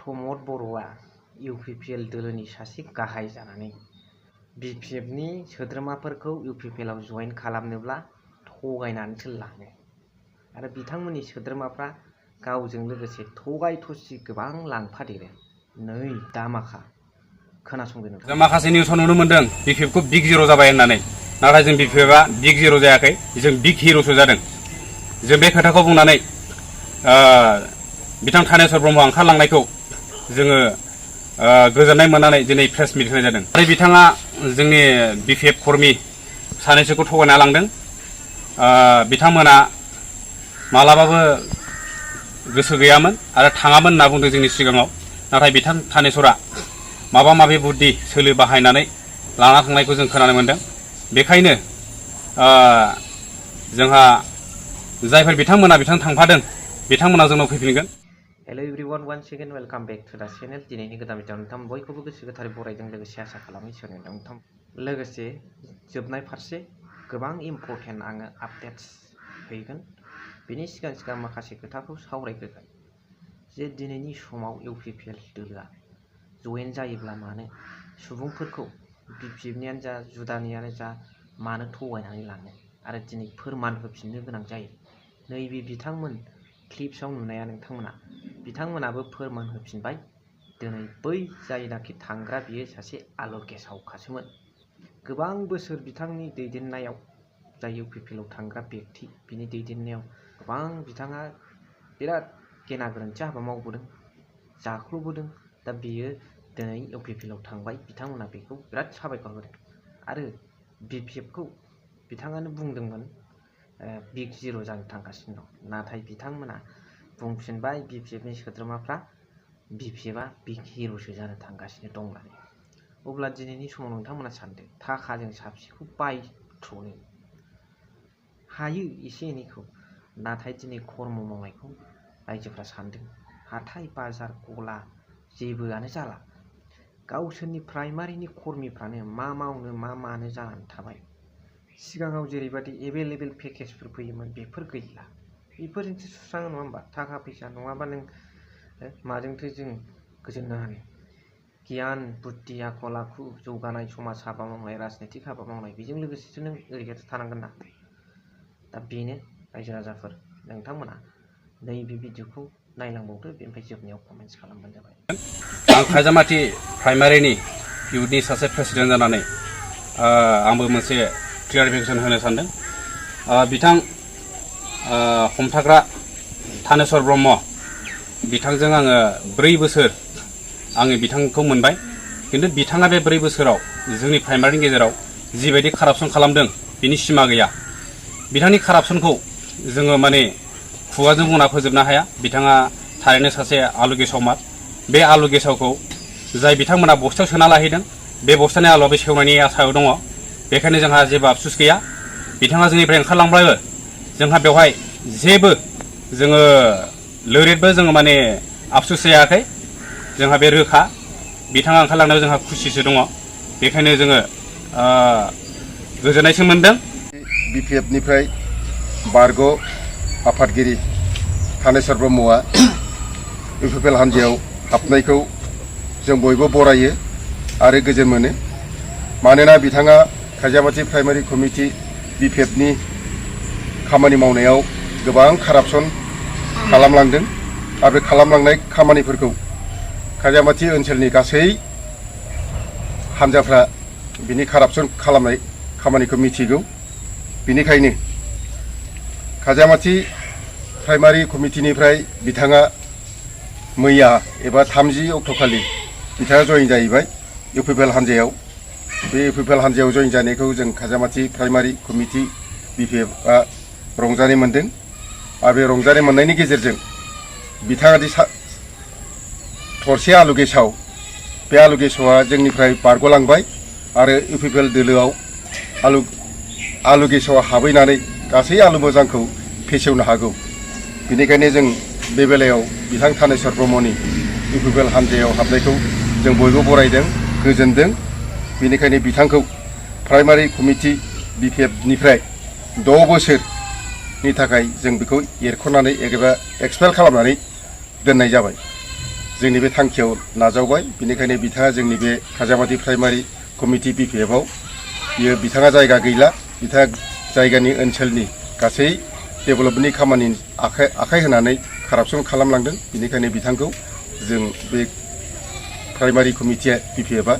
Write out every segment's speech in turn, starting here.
प्रमद बर'आ इउपिपिएल दोलोनि सासे गाहाय जानानै बिपिएफनि सोद्रोमाफोरखौ इउपिपिएलआव जइन खालामनोब्ला थगायनानैसो लाङो आरो बिथांमोननि सोद्रोमाफ्रा गावजों लोगोसे थगाय थसि गोबां लांफादेरो। नै दामाखा खोनासंदो नोंथां। जों माखासे निउसाव नुनो मोन्दों बिपिएफखौ बिग जिर' जाबाय होननानै, नाथाय जों बिपिएफआ बिग जिर' जायाखै, जों बिग हिर'सो जादों। जों बे खोथाखौ बुंनानै बिथां थानेस्वर ब्रह्म ओंखारलांनायखौ जोङो गोजोननाय मोननानै दिनै प्रेस मिट होनाय जादों। आरो बिथाङा जोंनि बिपिएफ कर्मि सानैसोखौ थगायना लांदों। बिथांमोना मालाबाबो गोसो गैयामोन आरो थाङामोन होनना बुंदों जोंनि सिगाङाव, नाथाय बिथां थानेस्वरा माबा माबि बुद्धि सोलो बाहायनानै लाना थांनायखौ जों खोनानो मोन्दों। बेखायनो जोंहा जायफोर बिथां थांफादों बिथांमोना जोंनाव फैफिनगोन। Hello everyone, one second welcome back to the channel. दिनैनि गोदान भिडिअ नोंथां बयखौबो गोसो गोथारै बरायदों, लोगोसे आसा खालामो इसोरनि नोंथां लोगोसे जोबनाय फारसे गोबां इम्पर्टेन्ट आङो आपडेट्स हैगोन। बेनि सिगां माखासे खोथाखौ सावरायग्रोगोन जे दिनैनि समाव इउपिपिएल दोलोआ जयेन जायोब्ला मानो सुबुंफोरखौ बिपिएफनियानो जा जुदानियानो जा मानो थगायनानै लाङो आरो दिनै फोरमान होफिननो गोनां जायो। नैबे बिथांमोन क्लिप्सआव नुनाया बिथांमोनाबो फोरमान होफिनबाय। दिनै बै जायनाखि थांग्रा बियो सासे आलु गेसावखासोमोन। गोबां बोसोर बिथांनि दैदेननायाव जाय इउपिपिएलआव थांग्रा बेक्ति बिनि दैदेननायाव गोबां बिथाङा बिराद गेना गोरोन्थि हाबा मावबोदों, जाख्ल'बोदों। दा बियो दिनै इउपिपिएलआव थांबाय, बिथांमोना बेखौ बिराद साबायखर होदों आरो बिपिएफखौ बिथाङानो बुंदोंमोन बिग जिर' जानो थांगासिनो दं, नाथाय बिथांमोना बुंफिनबाय बिपिएफनि सोद्रोमाफ्रा बिपिएफआ बिग हिर'सो जानो थांगासिनो दं होननानै। अब्ला दिनैनि समाव नोंथांमोना सानदो थाखाजों साबसिखौ बायथ्र'नो हायो एसे एनैखौ, नाथाय दिनै खर्म मावनायखौ रायजोफ्रा सानदों हाथाय बाजार गला जेबोआनो जाला। गावसोरनि प्राइमारिनि कर्मिफ्रानो मा मावनो मा मानो जानानै थाबाय। सिगाङाव जेरैबायदि एभेलेबेल पेकेजफोर फैयोमोन बेफोर गैला। बेफोरजोंसो सुस्राङो नङा होमबा? थाखा फैसा नङाबा नों माजोंथो जों गोजोननो हानो? गियान बुद्धि आखल आखु जौगानाय समाज हाबा मावनाय राजनितिक हाबा मावनाय बेजों लोगोसेसो नों ओरैहायथ' थानांगोन ना। दा बेनो रायजो राजाफोर नोंथांमोना नैबे भिडिअखौ नायलांबावदो, बेनिफ्राय जोबनायाव कमेन्ट्स खालामबानो जाबाय। आं खायजामाथि प्राइमारिनि इउथनि सासे प्रेसिडेन्ट जानानै आंबो मोनसे क्लियारिफिकेसन होनो सानदों। बिथां हमथाग्रा थानेस्वर ब्रह्म बिथांजों आङो 4 बोसोर आङो बिथांखौ मोनबाय, खिन्थु बिथाङा बे 4 बोसोराव जोंनि प्राइमारिनि गेजेराव जिबायदि कारापसन खालामदों बिनि सिमा गैया। बिथांनि कारापसनखौ जोङो माने खुगाजों बुंना फोजोबनो हाया। बिथाङा थारैनो सासे आलु गेसावमार। बे आलु गेसावखौ जाय बिथांमोना बस्थायाव सोना लाहैदों बे बस्थानि आलुआ बे सेवनायनि आसायाव दङ। बेखायनो जोंहा जेबो आफसुस गैया। बिथाङा जोंनिफ्राय ओंखारलांब्लाबो जोंहा बेवहाय जेबो जोङो लोरिदबो जोङो माने आफसुस जायाखै। जोंहा बे रोखा बिथाङा ओंखारलांनायाव जोंहा खुसिसो दङ। बेखायनो जोङो गोजोननायसो मोनदों। बिपिएफनिफ्राय बारग' आफादगिरि थानेस्वर ब्रह्मआ इउपिपिएल हान्जायाव हाबनायखौ जों बयबो बरायो आरो गोजोन मोनो। मानोना बिथाङा खायजामाथि प्राइमारि कमिटि बिपिएफनि खामानि मावनायाव गोबां कारापसन खालामलांदों आरो बे खालामलांनाय खामानिफोरखौ खायजामाथि ओनसोलनि गासै हान्जाफ्रा बिनि कारापसन खालामनाय खामानिखौ मिथिगौ। बेनिखायनो खायजामाथि प्राइमारि कमिटिनिफ्राय बिथाङा मैया एबा 30 अक्ट'खालि बिथाङा जयेन जाहैबाय इउपिपिएल हान्जायाव। बे इउपिपिएल हान्जायाव जयेन जानायखौ जों खायजामाथि प्राइमारि कमिटि बिपिएफआ रंजानाय मोन्दों आरो बे रंजानाय मोननायनि गेजेरजों बिथाङा दि थरसे आलु गेसाव, बे आलु गेसावा जोंनिफ्राय बारग'लांबाय आरो इउपिपिएल दोलोआव आलु गेसावा हाबहैनानै गासै आलु मोजांखौ फेसेवनो हागौ। बेनिखायनो जों बे बेलायाव बिथां थानेस्वर ब्रह्मनि इउपिपिएल हान्जायाव हाबनायखौ जों बयबो बरायदों, गोजोनदों। बेनिखायनो बिथांखौ प्राइमारि कमिटि बिपिएफनिफ्राय 6 बोसोरनि थाखाय जों बेखौ एरख'नानै एबा एक्सपेल खालामनानै दोननाय जाबाय। जोंनि बे थांखियाव नाजावबाय बेनिखायनो बिथाङा जोंनि बे खाजामाथि प्राइमारि कमिटि BPF आव बियो बिथाङा जायगा गैला बिथाङा जायगानि ओनसोलनि गासै डेभेलपमेन्टनि खामानि आखाइ होनानै कारापसन खालामलांदों बेनिखायनो बिथांखौ जों बे प्राइमारि कमिटिया BPF आ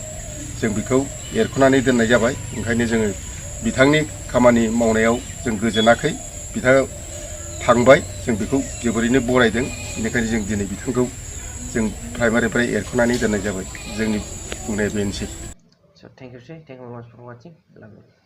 जों बेखौ एरख'नानै दोननाय जाबाय ओंखायनो जोङो बिथांनि खामानि मावनायाव जों गोजोनाखै बिथाङा थांबाय जों बेखौ जोबोरैनो बरायदों बेनिखायनो जों दिनै बिथांखौ जों प्राइमारिनिफ्राय एरख'नानै दोननाय जाबाय जोंनि बुंनाया बेनोसै So thank you, sir. Thank you very much for watching. Love you.